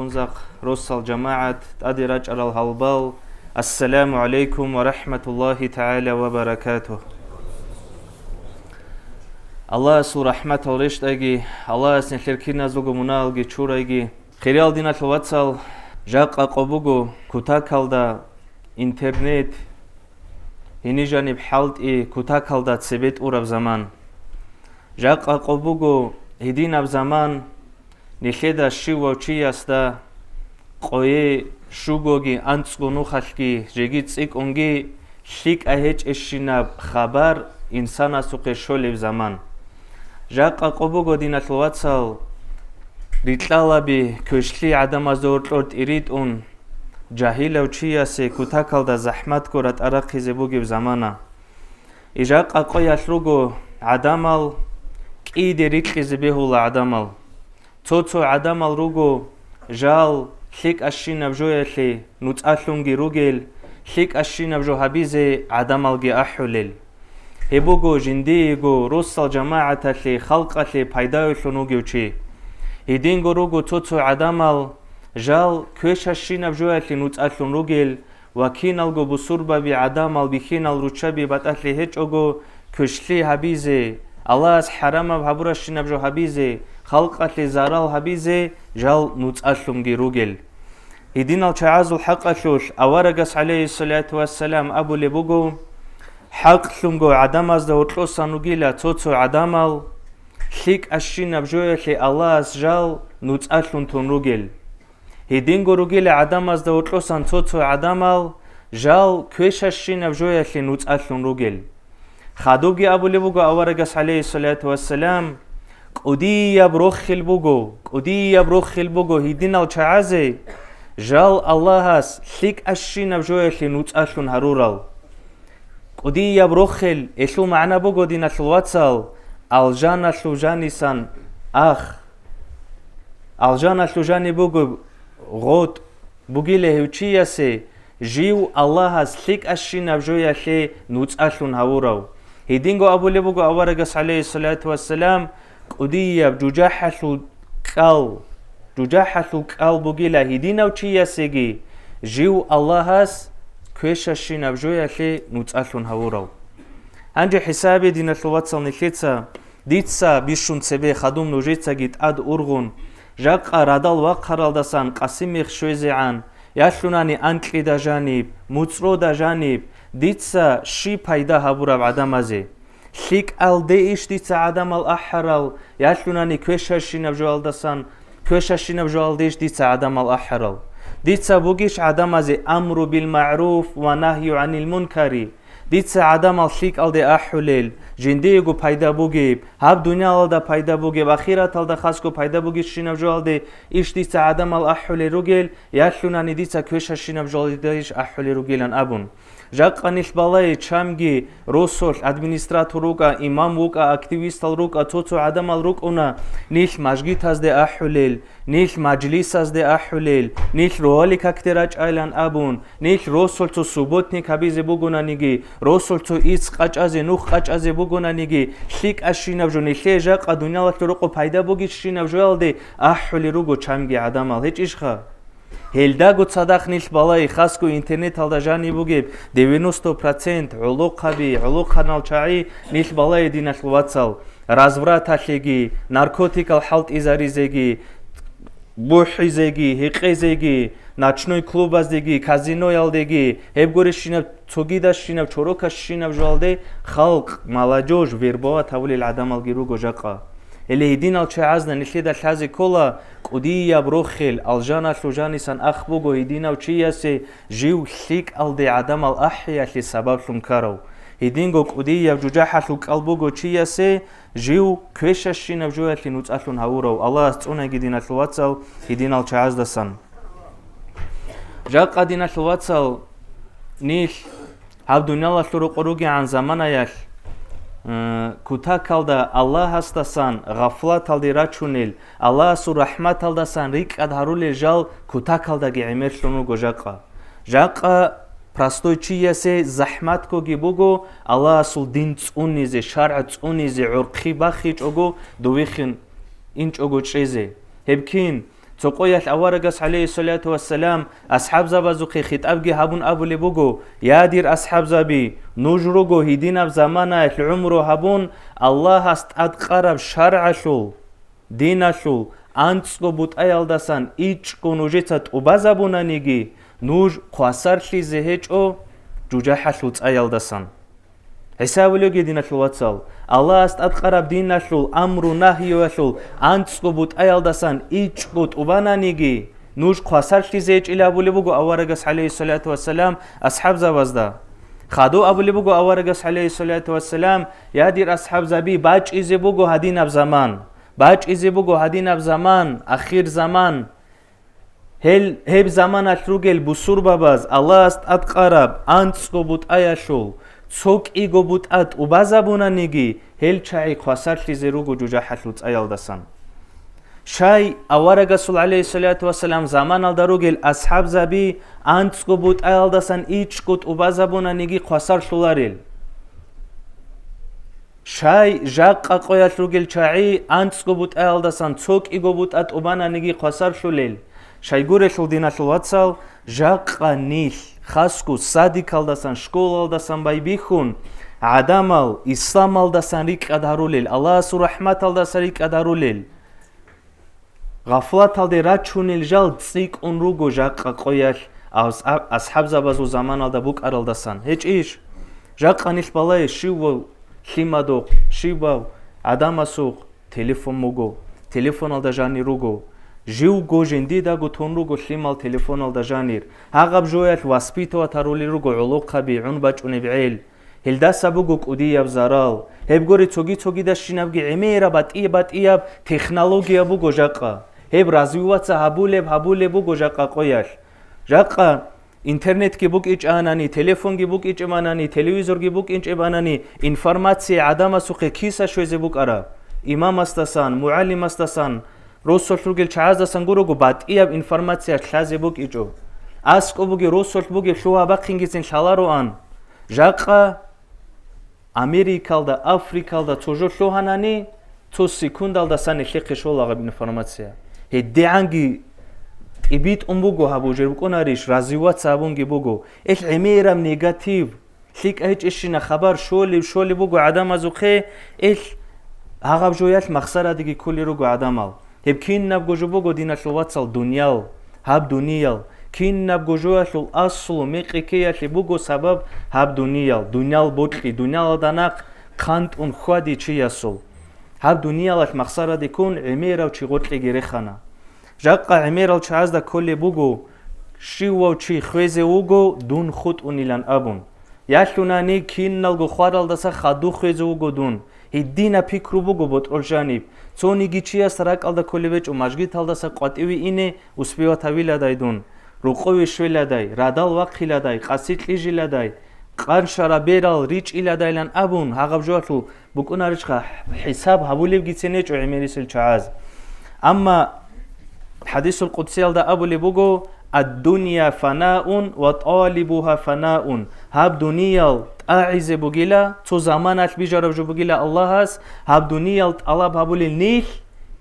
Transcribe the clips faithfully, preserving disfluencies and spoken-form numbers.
Захъ, росал жамагӀат, тӀаде рачӀарал гьалбал, ассаламу гӀалайкум ва рахӀматуллагьи тагӀала ва баракатугь. Аллагьасул рахӀматал рещтӀайги, Аллагьас нилъер киназулго мунагьалги чурайги. Хириял диналъул вацал, жакъа къо буго кутакалда интернет, гьениб жаниб хӀалтӀи кутакалда цебетӀураб заман. Жакъа къо буго гьединаб заман, нилъеда щивав чиясда къое щугоги, анцӀго нухалъги жеги цӀикӀкӀунги лъикӀа гьечӀещинаб хабар инсанасухъе щолеб заман. Жакъа къо буго, диналъул вацал, рикьалаби квешлъи гӀадамазда гьоркьор тӀиритӀун, жагьилав чиясе кутакалда захӀматго ратӀа рахъизе бугеб замана. И жакъа къоялъ руго гӀадамал, кӀиде рикьизе бегьула гӀадамал. Цо-цо гӀадамал руго, жал, лъикӀащинаб жоялъе нуцӀалъунги ругел, лъикӀащинаб жо гьабизе гӀадамалги ахӀулел. Гьеб буго жиндиего, росал жамагӀаталъе, халкъалъе пайдавелъун вугев чи. Гьединго руго цо-цо гӀадамал, жал, квешащинаб жоялъе нуцӀалъун ругел, ва киналго бусурбаби гӀадамал бихьинал руччаби батӀалъи гьечӀого, квешлъи гьабизе, Аллагьас хӀарамаб гьабуращинаб жо гьабизе, халкъалъе зарал гьабизе жал нуцӀалъунги ругел. Гьединал чагӀазул хӀакъалъулъ аварагас, гӀалайгьиссалату вассалам, абулеб буго: «ХӀакълъунго гӀадамазда гьоркьосан ругила цо-цо гӀадамал, лъикӀащинаб жоялъе Аллагьас жал нуцӀалъун тун ругел». Гьединго ругила гӀадамазда гьоркьосан цо-цо гӀадамал, жал, квешащинаб жоялъе нуцӀалъун ругел. Хадубги абулеб буго аварагас, гӀалайгьиссалату вассалам: «КӀудияб рохел буго, кӀудияб рохел буго гьединал чагӀазе, жал Аллагьас лъикӀащинаб жоялъе нуцӀалъун гьарурал». КӀудияб рохел, гьелъул магӀна буго, диналъул вацал, алжаналъул жанисан ах. Алжаналъул жаниб буго гъотӀ, бугила гьев чиясе жив Аллагьас лъикӀащинаб жоялъе нуцӀалъун гьавурав. Гьединго абулеб буго аварагас, гӀалайгьиссалату вассалам: «КӀудияб жужахӀалъул кӀал, жужахӀалъул кӀал бугила гьединав чиясеги, жив Аллагьас квешащинаб жоялъе нуцӀалъун гьавурав». Гьанже хӀисабе, диналъул вацал, нилъеца, дица бищун цебе хадуб нужецаги тӀад ургъун, жакъа радал вахъаралдасан Къасимихъ щвезегӀан, ялъунани анкьида жаниб, муцӀрода жаниб, дица щиб пайда гьабураб гӀадамазе? ЛъикӀалде иш дица гӀадамал ахӀарал, ялъунани квешащинаб жоялдасан, квешащинаб жоялде иш дица гӀадамал ахӀарал? Дица бугищ гӀадамазе амру бил магӀруф ва нагью гӀанил мункари? Дица гӀадамал лъикӀалде ахӀулел, жиндиего пайда бугеб, гьаб дуниялалда пайда бугеб, ахираталда хасго пайда бугищинаб жоялде иш дица гӀадамал ахӀулел ругел, ялъунани дица квешащинаб жоялде иш ахӀулел ругилан абун. Жакъа нилъ балай, чамги росулъ администратор рукӀа, имам вукӀа, активистал рукӀа, цо-цо гӀадамал рукӀуна, нилъ мажгитазде ахӀулел, нилъ мажлисазде ахӀулел, нилъ рогьалил какде рачӀайилан абун, нилъ росулъ цо субботник гьабизе бугонаниги, росулъ цо ицц къачӀазе, нух къачӀазе бугонаниги, лъикӀащинаб жо, нилъее жакъа дуниялалъул рокъоб пайда бугищинаб жоялде ахӀулел руго чамги гӀадамал, гьечӀищха? Гьелдаго цадахъ нилъ балай, хасго интернеталда жаниб бугеб девяносто процент гӀолохъаби, гӀолохъанал чагӀи нилъ балай, диналъул вацал, развраталъеги, наркотикал хӀалтӀизаризеги, бухӀизеги, гьекъезеги, ночной клубаздеги, казиноялдеги, гьеб гурищинаб цогидащинаб, чорокащинаб жоялде халкъ, молодёжь вербовать гьавулел гӀадамалги руго жакъа. Гьеле гьединал чагӀазда нилъеда лъазе ккола, кӀудияб рохел, алжаналъул жанисан ах буго гьединав чиясе жив лъикӀалде гӀадамал ахӀиялъе сабаблъун ккарав. Гьединго кӀудияб жужахӀалъул кӀал буго чиясе жив квешащинаб жоялъе нуцӀалъун гьавурав. Аллагьас цӀунайги, диналъул вацал, гьединал чагӀаздасан. Жакъа, диналъул вацал, нилъ гьаб дуниялалъул рокъор ругегӀан заманаялъ, э, кутакалда Аллагьасдасан гъафлаталде рачунел, Аллагьасул рахӀматалдасан рикӀкӀад гьарулел жал кутакалдаги гӀемерлъун руго жакъа. Жакъа простой чиясе захӀматгоги буго Аллагьасул дин цӀунизе, шаргӀ цӀунизе, гӀурхъи бахичӀого, довихин инчӀого чӀезе. Гьеб кин? Цо къоялъ аварагас, гӀалейхиссалату вассалам, асхӀабзабазухъе хитӀабги гьабун абулеб буго: «Я, дир асхӀабзаби, нуж руго гьединаб заманаялъ гӀумру гьабун, Аллагьас тӀадкъараб шаргӀалъул, диналъул анцӀго бутӀаялдасан ичӀго нужеца тӀубазабунаниги, нуж хвасарлъизе гьечӀо жужахӀалъул цӀаялдасан». ГӀиса абулебги, диналъул вацал, Аллагьас тӀадкъараб диналъул амру-нагьиялъул анцӀго бутӀаялдасан ичӀго тӀубананиги, нуж хвасарлъизе гьечӀила абулеб буго аварагас, гӀалейхиссалату вассалам, асхӀабзабазда. Хадуб абулеб буго аварагас, гӀалейхиссалату вассалам: «Я, дир асхӀабзаби, бачӀизе буго гьадинаб заман. БачӀизе буго гьадинаб заман, ахир заман. Гьел, гьеб заманалъ ругел бусурбабаз Аллагьас тӀадкъараб анцӀго бутӀаялъул цо кӀиго бутӀа тӀубазабунаниги, гьел чагӀи хвасарлъизе руго жужахӀалъул цӀаялдасан». Щай аварагасул, гӀалейхиссалату вассалам, заманалда ругел асхӀабзаби анцӀго бутӀаялдасан ичӀго тӀубазабунаниги хвасарлъуларел? Щай жакъа къоялъ ругел чагӀи анцӀго бутӀаялдасан цо кӀиго бутӀа тӀубананиги хвасарлъулел? Щайгурелъул, диналъул вацал, жакъа нилъ, хасго садикалдасан, школалдасан байбихьун, гӀадамал исламалдасан рикӀкӀад гьарулел, Аллагьасул рахӀматалдаса рикӀкӀад гьарулел, гъафлаталде рачунел жал цӀикӀкӀун руго жакъа къоялъ ас-, асхӀабзабазул заманалда букӀаралдасан. ГьечӀищ? Жакъа нилъ балай, щивав лъимадухъ, щивав гӀадамасухъ телефон буго, телефоналда жанир руго. Живго жиндидаго тун руго лъимал телефоналда жанир. Гьагъаб жоялъ воспитывать гьарулел руго гӀолохъаби, гӀун бачӀунеб гӀел. Гьелдаса буго кӀудияб зарал. Гьеб гури цоги-цогидащинабги гӀемераб батӀи-батӀияб технология буго жакъа. Гьеб развиваться гьабулеб-гьабулеб буго жакъа къоялъ. Жакъа интернетги букӀинчӀебани, телефонги букӀинчӀебани, телевизорги букӀинчӀебани, информация гӀадамасухъе киса щвезе букӀараб? Имамасдасан, мугӀалимасдасан, росулъ ругел чагӀаздасан гурого батӀияб информация лъазе букӀинчӀо. АскӀоб бугеб, росулъ бугеб лъугьа бахъингицин лъалароан. Жакъа Америкалда, Африкалда цо жо лъугьанани, цо секундалдасан нилъехъе щолагъаб информация. ГьедигӀанги тӀибитӀун буго гьаб, жер букӀунарищ, развиваться гьабунги буго. Ил гӀемераб негатив, лъикӀа гьечӀищина хабар щолеб-щолеб буго гӀадамазухъе, ил гьагъаб жоялъ махсарадеги кколел руго гӀадамал. Гьеб кинабго жо буго, диналъул вацал, дуниял, гьаб дуниял, кинабго жоялъул аслу мекъи ккеялъе буго сабаб гьаб дуниял, дуниял бокьи, дуниялалда нахъ хъантӀун хьвади чиясул. Гьаб дуниялалъ махсараде ккун гӀемерав чи гъоркьеги рехана. Жакъа гӀемерал чагӀазда кколеб буго, щивав чи хвезе вуго дун хутӀунилан абун. Ялъунани киналго хваралдаса хадув хвезе вуго дун. Гьединаб пикру буго ботӀрол жаниб. Цониги чияс ракӀалда кколеб гьечӀо мажгиталдаса къватӀиве ине успевать гьавиладай дун, рукъове щвеладай, радал вахъиладай, къаси кьижиладай, къаншара берал ричӀчӀиладайлан абун, гьагъаб жоялъул букӀунарищха хӀисаб гьабулебгицин гьечӀо гӀемерисел чагӀаз. Амма хӀадисул къудсиялда абулеб буго: «Ад-дунья фанаун ва талибуха фанаун». Гьаб дуниял тӀагӀизе бугила, цо заманалъ бижараб жо бугила Аллагьас, гьаб дуниял тӀалаб гьабулел нилъ,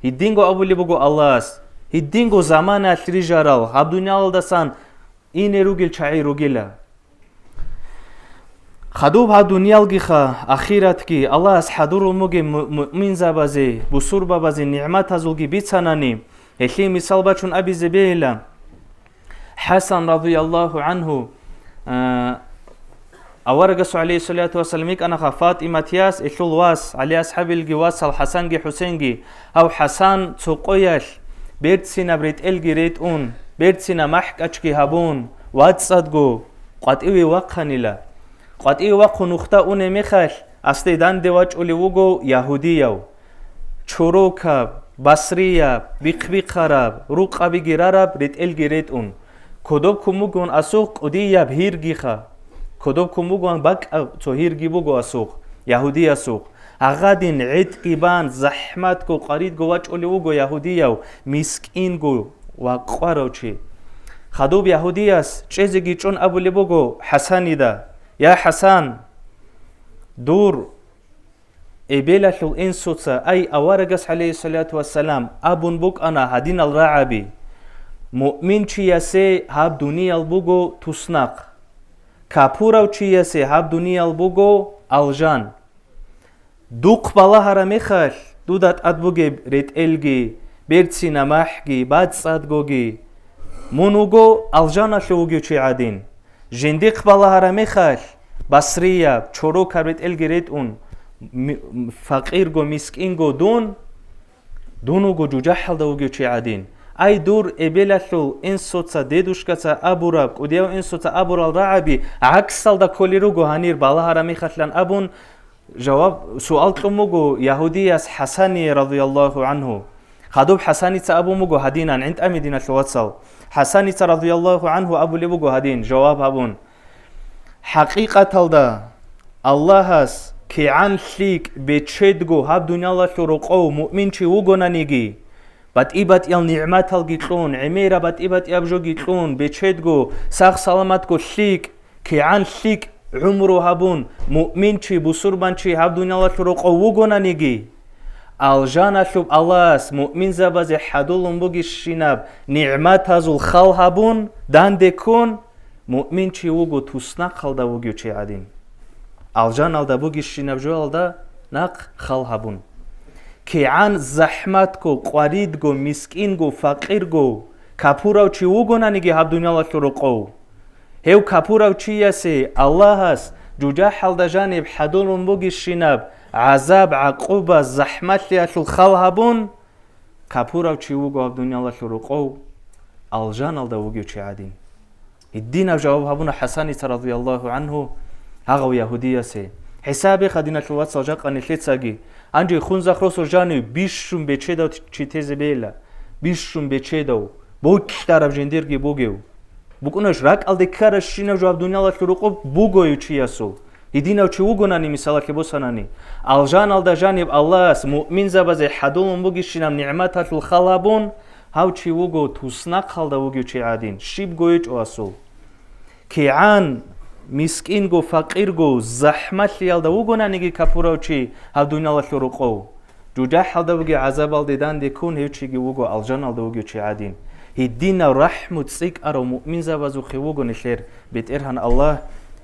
гьединго абулеб буго Аллагьас, гьединго заманалъ рижарал, гьаб дуниялалдасан ине ругел чагӀи ругила. Хадуб гьаб дуниялгиха, ахиратги Аллагьас хӀадурул мугеб му-, муъминзабазе, бусурбабазе нигӀматазулги бицанани, гьелъие мисал бачун абизе бегьила. ХӀасан радияллагьу гӀангьу, а, аварагасул гӀалейхиссалату вассалам йикӀанаха ФатӀиматияс, гьелъул вас, ГӀали асхӀабилги васал ХӀасанги ХӀусенги. Гьав ХӀасан цо къоялъ берцинаб ретӀелги ретӀун, берцинаб махӀкӀачги гьабун, вацӀцӀадго къватӀиве вахъанила. КъватӀиве вахъун нухда унеб мехалъ, асде данде вачӀулев вуго ягьудияв. Чорокаб, басрияб, бихъ-бихъараб, рукъабиги рараб ретӀелги ретӀун. Кодоб ккун бугоан асухъ кӀудияб гьиргиха. Кодоб ккун бугоан бакӀаб цо гьирги буго асухъ, ягьудиясухъ. Гьагъадин гӀетӀги бан, захӀматго, къваридго вачӀулев вуго ягьудияв, мискинго ва къварав чи. Хадуб ягьудияс чӀезеги чӀун абулеб буго ХӀасанида: «Я ХӀасан, дур эбелалъул инсуца, ай аварагас, гӀалейхиссалату вассалам, абун букӀана гьадинал рагӀаби. Муъминчиясе гьаб дуниял буго туснахъ, капурав чиясе гьаб дуниял буго алжан. Духъ балагьараб мехалъ, дуда тӀад бугеб ретӀелги, берцина махӀги, бацӀцӀадгоги, мун вуго алжаналъув вугев чи гӀадин. Жиндихъ балагьараб мехалъ, басрияб, чорокаб ретӀелги ретӀун, ми-, факъирго, мискинго дун, дун вуго жужахӀалда вугев чи гӀадин. Ай, дур эбелалъул инсуца, дедушкаца абураб, кӀудияв инсуца абурал рагӀаби гӀаксалда кколел руго гьанир балагьараб мехалъан абун, жаваб, суал кьун буго ягьудияс ХӀасание, радияллагьу гӀангьу. Хадуб ХӀасаница абун буго гьадинан, гӀинтӀаме, диналъул вацал. ХӀасаница, радияллагьу гӀангьу, абулеб буго гьадин, жаваб гьабун: «ХӀакъикъаталда, Аллагьас кигӀан лъикӀ бечедго гьаб дуниялалъул рокъов муъминчи вугонаниги, батӀи-батӀиял нигӀматалги кьун, гӀемераб батӀи-батӀияб жоги кьун, бечедго, сах-саламатго лъикӀ, кигӀан лъикӀ гӀумру гьабун, муъминчи, бусурбанчи гьаб дуниялалъул рокъов вугонаниги, алжаналъуб Аллагьас муъминзабазе хӀадулун бугищинаб нигӀматазул хал гьабун, данде ккун, муъминчи вуго туснахъалда вугев чи гӀадин. Алжаналда бугищинаб жоялда нахъ хал гьабун. КигӀан захӀматго, къваридго, мискинго, факъирго, капурав чи вугонаниги гьаб дуниялалъул рокъов, гьев капурав чиясе Аллагьас жужахӀалда жаниб хӀадурун бугищинаб гӀазаб-гӀакъуба, захӀмалъиялъул хал гьабун, капурав чи вуго гьаб дуниялалъул рокъов алжаналда вугев чи гӀадин. Гьединаб жаваб гьабуна ХӀасаница, радияллагьу гӀангьу, гьагъав ягьудиясе. ХӀисабе, диналъул вацал, жакъа нилъецаги. Гьанже хунзахъ росо жанив бищун бечедав чи тезе бейла. Бищун бечедав. Бокьараб жиндирги бугев. БукӀунаш ракӀалде ккаращинаб жо гьаб дуниялалъул рокъоб бугоев чиясул. Гьединав чи вугонани, мисалалъе босанани, алжаналда жаниб Аллагьас муъминзабазе хӀадулун бугищинаб нигӀматалъул хал гьабун, гьав чи вуго туснахъалда вугев чи гӀадин, щибго гьечӀо асул. КигӀан, мискинго, факъирго, захӀмалъиялда вугонаниги капурав чи гьаб дуниялалъул рокъов, жужахӀалда вугев гӀазабалде данде ккун гьев чиги вуго алжаналда вугев чи гӀадин. Гьединав рахӀму цӀикӀкӀарав муъминзабазухъе вуго нилъер БетӀергьан Аллагь,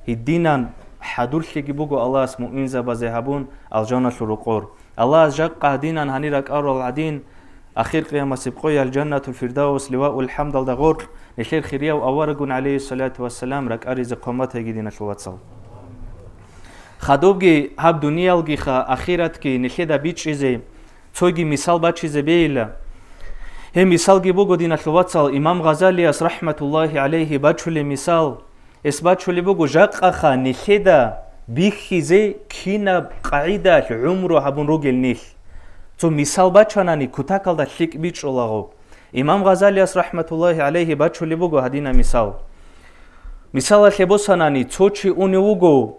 гьединан хӀадурлъиги буго Аллагьас муъминзабазе гьабун алжаналъул рокъор. Аллагьас жакъа гьадинан гьанир ракӀарал гӀадин, ахир къиямасеб къоял Жаннатул Фирдавс, Ливаул ХӀамдалда гъоркь нилъер хирияв аварагун, гӀалейхиссалату вассалам, ракӀаризе хъван батаги, диналъул вацал. Хадубги гьаб дуниялгиха ахиратги нилъеда бичӀчӀизе цоги мисал бачизе бейила. Гьеб мисалги буго, диналъул вацал, имам Гъазалияс, рахӀматуллагьи гӀалайгьи, бачулеб мисал. Гьес бачулеб буго жакъаха нилъеда бихьизе кинаб къагӀидалъ гӀумру гьабун ругел нилъ. Цо мисал бачанани, кутакалда лъикӀ бичӀчӀулаго. Имам Гъазалияс, рахӀматуллагьи гӀалайгьи, бачулеб буго гьадинаб мисал. Мисалалъе босанани, цо чи унев вуго,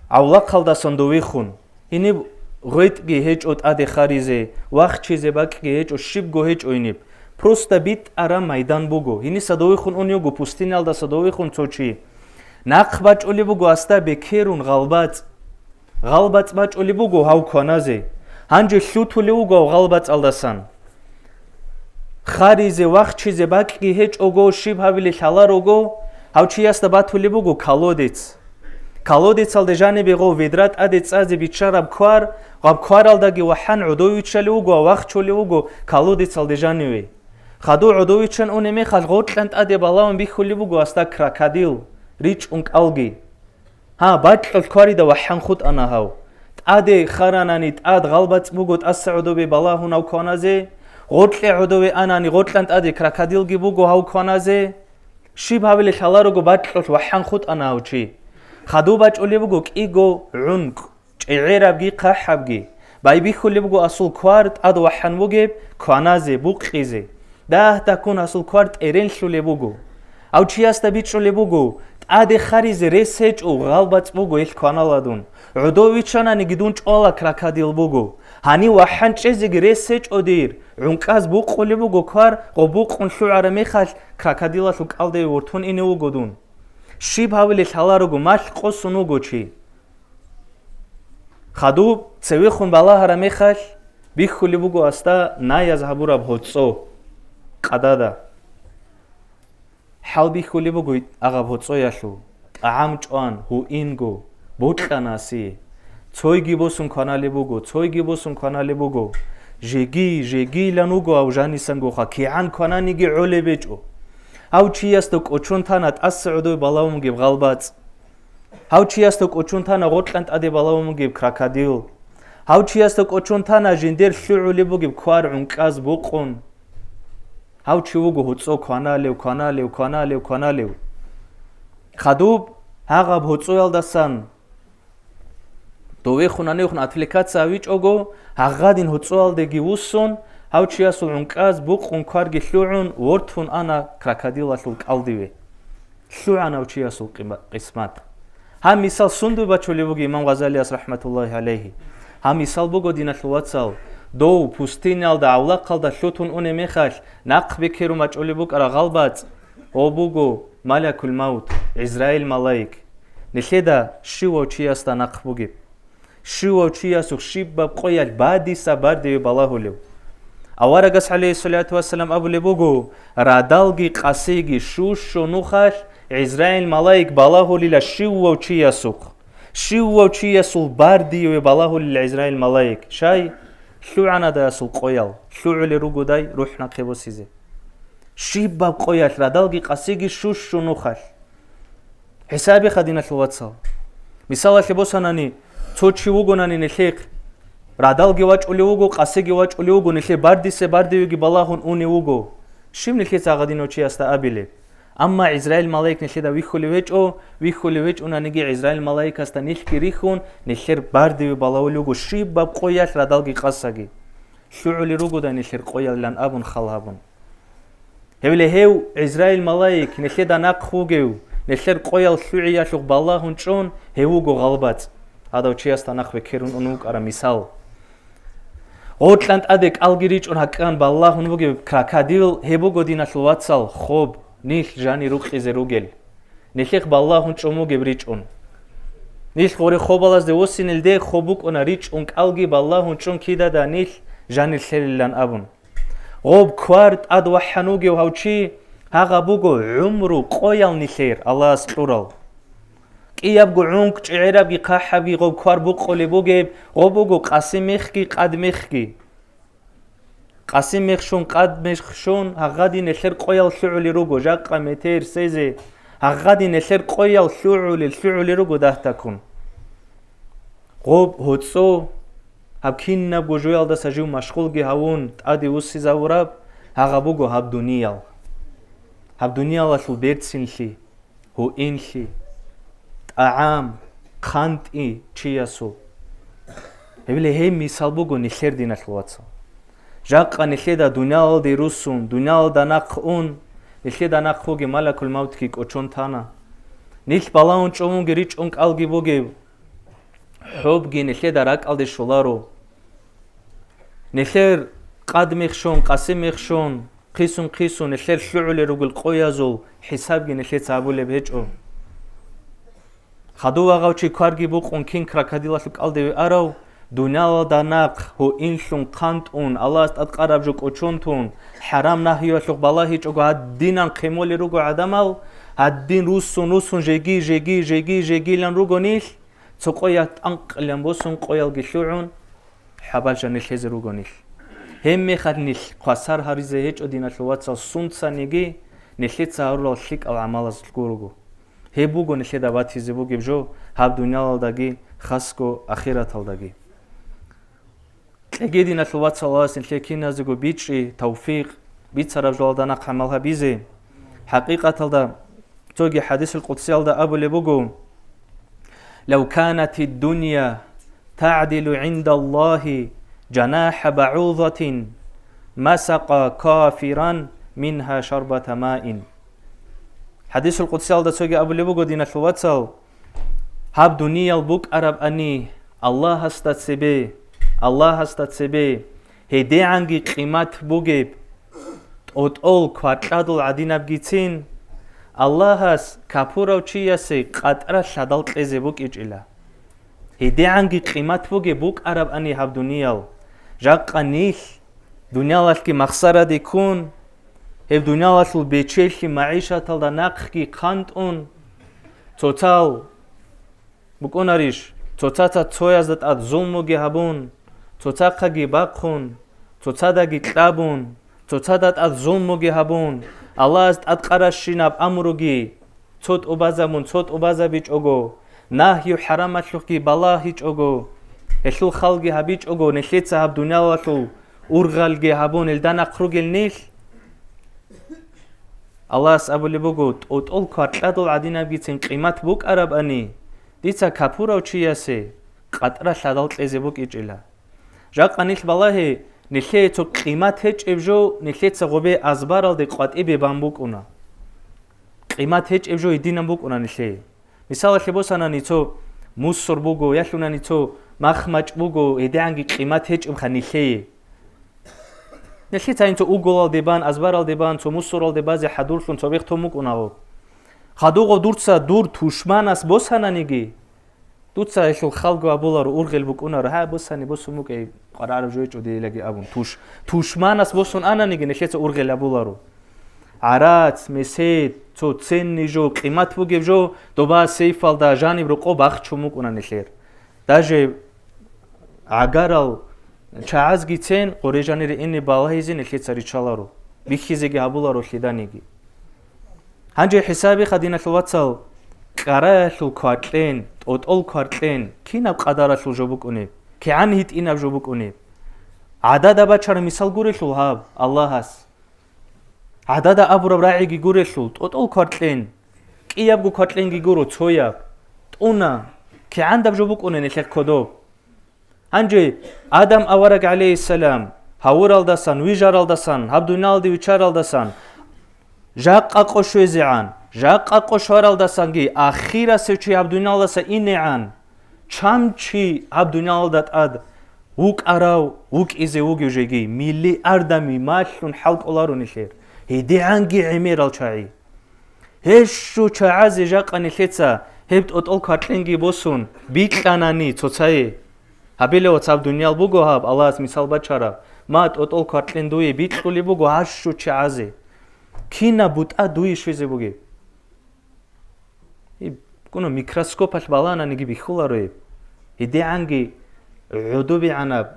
гӀавлахъалдасан довихун. Гьениб гъветӀги гьечӀо тӀаде харизе, вахчизе бакӀги гьечӀо, щибго гьечӀо гьениб. Просто битӀараб майдан буго. Гьениса довихун унев вуго, пустыниялдаса довихун цо чи. Нахъ бачӀулеб буго асда бекерун гъалбацӀ. ГъалбацӀ бачӀулеб буго гьав кваназе. Гьанже лъутулев вуго гьав гъалбацӀалдасан. Харизе, вахчизе бакӀги гьечӀого, щиб гьабилеб лъаларого, гьав чиясда батулеб буго колодец. Колодецалде жанибе гъов ведра тӀаде цӀазе биччараб квар, гъаб кваралдаги вахӀан гӀодов виччалев вуго ва вахчулев вуго колодецалде жаниве. Хадув гӀодов виччан унеб мехалъ, гъоркьан тӀаде балагьун бихьулеб буго асда крокодил, ричӀчӀун кӀалги. Гьа, бакьулъ кварида вахӀан хутӀана гьав. ТӀаде харанани, тӀад гъалбацӀ буго тӀаса гӀодобе балагьун гьав кваназе, гъоркье гӀодове анани, гъоркьан тӀаде крокодилги буго гьав кваназе. Щиб гьабилеб лъаларого, бакьулъ вахӀан хутӀана гьав чи. Хадуб бачӀулеб буго кӀиго гӀункӀ, чӀегӀерабги хъахӀабги. Байбихьулеб буго асул квар тӀад вахӀан вугеб кваназе, букъизе. Дагь-дагьккун асул квар тӀеренлъулеб буго. Гьав чиясда бичӀчӀулеб буго, тӀаде харизе рес гьечӀо, гъалбацӀ буго гьелъ кваналадун. ГӀодов виччананиги дун чӀвала крокодил буго. Гьанив вахӀан чӀезеги рес гьечӀо дир. ГӀункӀаз букъулеб буго квар, гъо букъун лъугӀараб мехалъ, крокодилалъул кӀалдиве вортун ине вуго дун. Щиб гьавилеб лъаларого, малъ къосун вуго чи. Хадуб цевехун балагьараб мехалъ, бихьулеб буго асда наяз гьабураб гьоцӀо, къадада. ХӀалбихьулеб буго агъаб гьоцӀоялъул, тӀагӀам чӀван, гьуинго, бокьана асие. Цойги босун кваналеб буго, цойги босун кваналеб буго. Жеги, жегилан вуго гьав жанисангоха, кигӀан квананиги гӀолеб гьечӀо. Гьав чиясда кӀочон тана тӀаса гӀодобе балагьун бугеб гъалбацӀ. Гьав чиясда кӀочон тана гъоркьан тӀаде балагьун бугеб крокодил. Гьав чиясда кӀочон тана жиндер лъугӀулеб бугеб квар гӀункӀаз букъун. Гьав чи вуго гьоцӀо кваналев, кваналев, кваналев, кваналев. Хадуб гьагъаб гьоцӀоялдасан довехун-гьанивехун отвлекаться гьавичӀого, гьагъадин гьоцӀоялдеги вуссун, гьав чиясул гӀункӀаз букъун кварги лъугӀун, вортун ана крокодилалъул кӀалдиве. ЛъугӀанав чиясул къима-, къисмат. Гьаб мисал сундуй бачулеб буго имам Гъазалияс, рахӀматуллагьи гӀалайгьи? Гьаб мисал буго, диналъул вацал, дов пустыниялда, авлахъалда лъутун унеб мехалъ, нахъ бекерун бачӀулеб букӀараб гъалбацӀ, гьев буго малакул-мавт, ГӀизраил малаик. Нилъеда щивав чиясда нахъ бугеб? Щивав чиясухъ щибаб къоялъ бадиса бардиве балагьулев? Аварагас, гӀалейхиссалату вассалам, абулеб буго: «Радалги къасиги щущо нухалъ ГӀизраил малаик балагьулила щивав чиясухъ». Щивав чиясул бардиве балагьулила ГӀизраил малаик. Щай? ЛъугӀанадасул къоял, лъугӀулел ругодай рухӀ нахъе босизе. Щибаб къоялъ радалги къасиги щущо нухалъ. ХӀисабиха, диналъул вацал. Мисалалъе босанани, цо чи вугонани нилъехъ, радалги вачӀулев вуго, къасиги вачӀулев вуго, нилъер бардисе бардивеги балагьун унев вуго. Щиб нилъеца гьагъадинав чиясда абилеб? Амма ГӀизраил малаик нилъеда вихьулев гьечӀо, вихьулев гьечӀонаниги, ГӀизраил малаикасда нилъги рихьун, нилъер бардиве балагьулев вуго щибаб къоялъ радалги къасаги. ЛъугӀулел ругодай нилъер къоялилан абун хал гьабун. Гьеб гьев ГӀизраил малаик нилъеда нахъ вугев, нилъер къоял лъугӀиялъухъ балагьун чӀун, гьев вуго гъалбацӀ. Гьадав чиясда нахъ бекерун ун вукӀараб мисал. Гъоркьан тӀаде кӀалги ричӀун гьакъан балагьун вугев крокодил, гьеб буго, диналъул вацал, хоб, нилъ жанир рукъизе ругел. Нилъехъ балагьун чӀун вугеб ричӀун. Нилъ гъоре хобалазде восинелде хоб букӀуна ричӀун кӀалги балагьун чӀун кидада нилъ жанир лъелилан абун. Гъоб квар тӀад вахӀан вугев гьав чи, гьагъа буго гӀумру къоял нилъер Аллагьас кьурал. КӀиябго гӀункӀ, чӀегӀерабги хъахӀабги гъоб квар букъулеб бугеб, гъоб буго къаси мехги къад мехги. Къаси мех щун, къад мех щун, гьагъадин нилъер къоял лъугӀулел руго, жакъа метер, сезе, гьагъадин нилъер къоял лъугӀулел, лъугӀулел руго дагьтаккун. Гъоб гьоцӀо, гьаб кинабго жоялдаса жив машгъулги гьавун, тӀаде вуссизавураб, гьагъа буго гьаб дуниял. Гьаб дуниялалъул берцинлъи, гьуинлъи, тӀагӀам, хъантӀи чиясул. Гьеб гьеб мисал буго нилъер, диналъул вацал. Жакъа нилъеда дуниялалде руссун, дуниялалда нахъ ун, нилъеда нахъ вугев малакул мавтги кӀочон тана. Нилъ балагьун чӀун вугев ричӀун кӀалги бугев, хӀобги нилъеда ракӀалде щоларо. Нилъер къад мех щун, къаси мех щун, хъисун-хъисун нилъер лъугӀулел ругел къоязул хӀисабги нилъеца гьабулеб гьечӀо. Хадув вагъав чи кварги букъун кин крокодилалъул кӀалдиве арав, дуниялалда нахъ гьуинлъун хъантӀун, Аллагьас тӀадкъараб жо кӀочон тун, хӀарам-нагьиялъухъ балагьичӀого гьадинан хъемолел руго гӀадамал, гьадин руссун-руссун жеги, жеги, жеги, жегилан руго нилъ, цо къоялъ тӀанкъилан босун къоялги лъугӀун, хӀабал жанир лъезе руго нилъ. Гьебмехалъ нилъ хвасар гьаризе гьечӀо, диналъул вацал, сунцаниги нилъеца гьарурал лъикӀал гӀамалаз гуруго. Гьеб буго нилъеда батизе бугеб жо гьаб дуниялалдаги, хасго ахираталдаги. Кьеги, диналъул вацал, Аллагьас нилъее киназего бичӀчӀи, тавфикъ, бицараб жоялда нахъ гӀамал гьабизе. ХӀакъикъаталда, цоги хӀадисул къудсиялда абулеб буго: «Лав канатид дунья тагӀдилу гӀиндаллагьи жанахӀа багӀудатин, ма сакъа кафиран мингьа шарбата маин». ХӀадисул къудсиялда цоги абулеб буго, диналъул вацал, гьаб дуниял букӀарабани Аллагьасда цебе, Аллагьасда цебе гьедигӀанги къимат бугеб тӀотӀол кваркьадул гӀадинабгицин, Аллагьас капурав чиясе къатӀра лъадал кьезе букӀичӀила. ГьедигӀанги къимат бугеб букӀарабани гьаб дуниял, жакъа нилъ дуниялалъги махсараде ккун, Гьеб дуниялалъул бечелъи магӀишаталда нахъги хъантӀун, цоцал букӀунарищ, цоцаца цоязда тӀад зулмуги гьабун, цоцахъаги бахъун, цоцадаги кьабун, цоцада тӀад зулмуги гьабун, Аллагьас тӀадкъаращинаб амруги цо тӀубазабун, цо тӀубазабичӀого, нагью-хӀарамалъухъги балагьичӀого, гьелъул халги гьабичӀого, нилъеца гьаб дуниялалъул ургъалги гьабун, гьелда нахъ ругел нилъ. Аллагьас абулеб буго: «ТӀотӀол кваркьадул гӀадинабгицин къимат букӀарабани, дица капурав чиясе къатӀра лъадал кьезе букӀичӀила». Жакъа нилъ балагье, нилъее цо къимат гьечӀеб жо нилъеца гъобе азбаралде къватӀибе бан букӀуна. Къимат гьечӀеб жо гьединан букӀуна нилъее. Мисалалъе босанани цо мусор буго, ялъунани цо махмачӀ буго, гьедигӀанги къимат гьечӀебха нилъее. Нилъеца гьанцо уголалде бан, азбаралде бан, цо мусоралде базе хӀадурлъун цо бехтун букӀунагъо. Хадуго дуца дур тушманас босананиги, дуца гьелъул халго абуларо, ургъел букӀунаро, гьа, босани босун букӀей, къварагӀараб жо гьечӀо диелаги абун. Туш-, тушманас босун ананиги, нилъеца ургъел абуларо. ГӀарац, месед, цо ценный жо, къимат бугеб жо доба сейфалда жаниб рокъо бахчун букӀуна нилъер. Даже гӀагарал чагӀазгицин гъорежанире ине балагьизе нилъеца риччаларо, бихьизеги гьабуларо лъиданиги. Гьанже хӀисабиха, диналъул вацал, кӀараялъул кваркьен, тӀотӀол кваркьен, кинаб къадаралъул жо букӀунеб, кигӀан гьитӀинаб жо букӀунеб. ГӀадада бачараб мисал гурелъул гьаб Аллагьас. ГӀадада абураб рагӀиги гурелъул, тӀотӀол кваркьен, кӀиябго кваркьенги гуро, цояб, тӀуна, кигӀандаб жо букӀунеб нилъехъ кодоб. Гьанже Адам авараг гӀалейхиссалам гьавуралдасан, вижаралдасан, гьаб дуниялалде виччаралдасан, жакъа къо щвезегӀан, жакъа къо щваралдасанги ахирасев чи гьаб дуниялалдаса инегӀан, чан чи гьаб дуниялалда тӀад вукӀарав, вукӀизе вугев жеги, миллиардами малъун хӀал кӀоларо нилъер, гьедигӀанги гӀемерал чагӀи. Гьещу чагӀазе жакъа нилъеца гьеб тӀотӀол кваркьенги босун бикьанани цоцае. Гьабилев вацаб дуниял буго гьаб, Аллагьас мисал бачараб, ма тӀотӀол кваркьен дуе бикьулеб буго гьащу чагӀазе. Кинаб бутӀа дуе щвезе бугеб? Гьеб, кӀуна, микроскопалъ балананиги бихьуларо гьеб. ГьедигӀанги гӀодобегӀанаб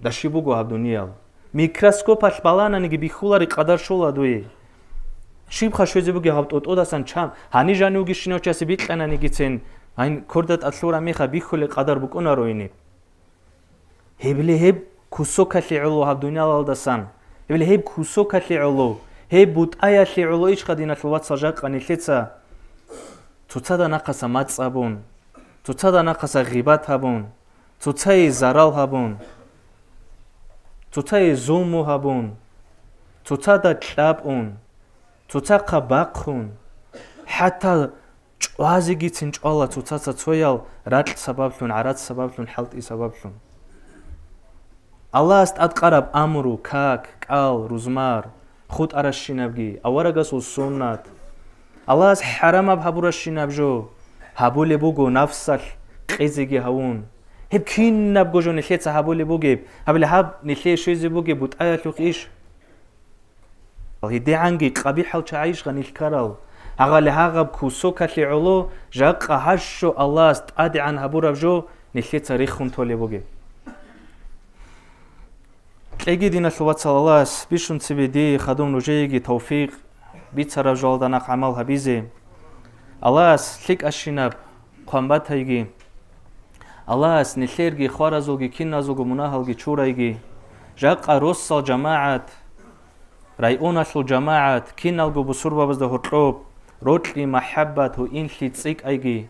даши буго гьаб дуниял. Микроскопалъ балананиги бихьулари къадар щола дуе. Щибха щвезе бугеб гьаб тӀотӀодасан чан, гьани жанив вугищинав часе бикьананигицин, гьайн корда тӀад лъура меха бихьулеб къадар букӀунаро гьениб. Гьебли гьеб кусокалъе гӀоло гьаб дуниялалдасан, гьебли гьеб кусокалъе гӀоло, гьеб бутӀаялъе гӀоло ичха, диналъул вацал, жакъа нилъеца цоцада нахъаса мацӀ абун, цоцада нахъаса гъибат гьабун, цоцае зарал гьабун, цоцае зулму гьабун, цоцада кьабун, цоцахъа бахъун, хӀатта чӀвазегицин чӀвала цоцаца цоял ракь сабаблъун, гӀарац сабаблъун, хӀалтӀи сабаблъун. Аллагьас тӀадкъараб амру, как, кӀал, рузмар, хутӀаращинабги, аварагасул суннат. Аллагьас хӀарамаб гьабуращинаб жо гьабулеб буго нафсалъ къезеги гьавун. Гьеб кинабго жо нилъеца гьабулеб бугеб, гьабиле гьаб нилъее щвезе бугеб бутӀаялъухъ иш. ГьедигӀанги къабихӀал чагӀайищха нилъ ккарал? Гьагъали гьагъаб кусокалъе гӀоло жакъа гьащу Аллагьас тӀадегӀан гьабураб жо нилъеца рехун толеб бугеб. Кьеги, диналъул вацал, Аллагьас бищун цебе дие хадуб нужееги тавфикъ, бицараб жоялда нахъ гӀамал гьабизе. Аллагьас лъикӀащинаб хъван батайги, Аллагьас нилъерги хваразулги киназулго мунагьалги чурайги. Жакъа росал жамагӀат, районалъул жамагӀат, киналго бусурбабазда гьоркьоб рокьи, махӀаббат, гьуинлъи цӀикӀкӀайги,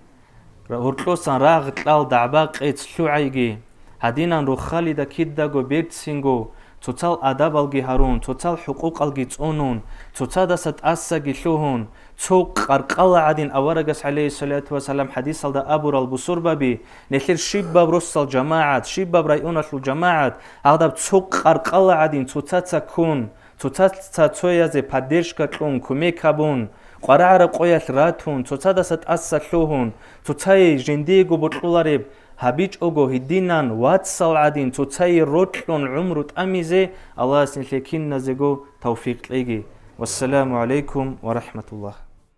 гьоркьосан рагъ-кьал, дагӀба-къец лъугӀайги, гьадинан рохалида кидаго берцинго, цоцал адабалги гьарун, цоцал хӀукъукъалги цӀунун, цоцадаса тӀасаги лъугьун, цо къаркъала гӀадин аварагас, гӀалейхиссалату вассалам, хӀадисалда абурал бусурбаби, нилъер щибаб росал жамагӀат, щибаб районалъул жамагӀат, гьадаб цо къаркъала гӀадин цоцаца ккун, цоцаца цоязе поддержка кьун, кумек гьабун, къварагӀараб къоялъ ратун, цоцадаса тӀаса лъугьун, цоцае жиндиего бокьулареб гьабичӀого гьединан вацал гӀадин цоцае рокьун гӀумру тӀамизе Аллагьас нилъее киназего тавфикъ кьеги. Вассаламу гӀалайкум ва рахӀматуллагь.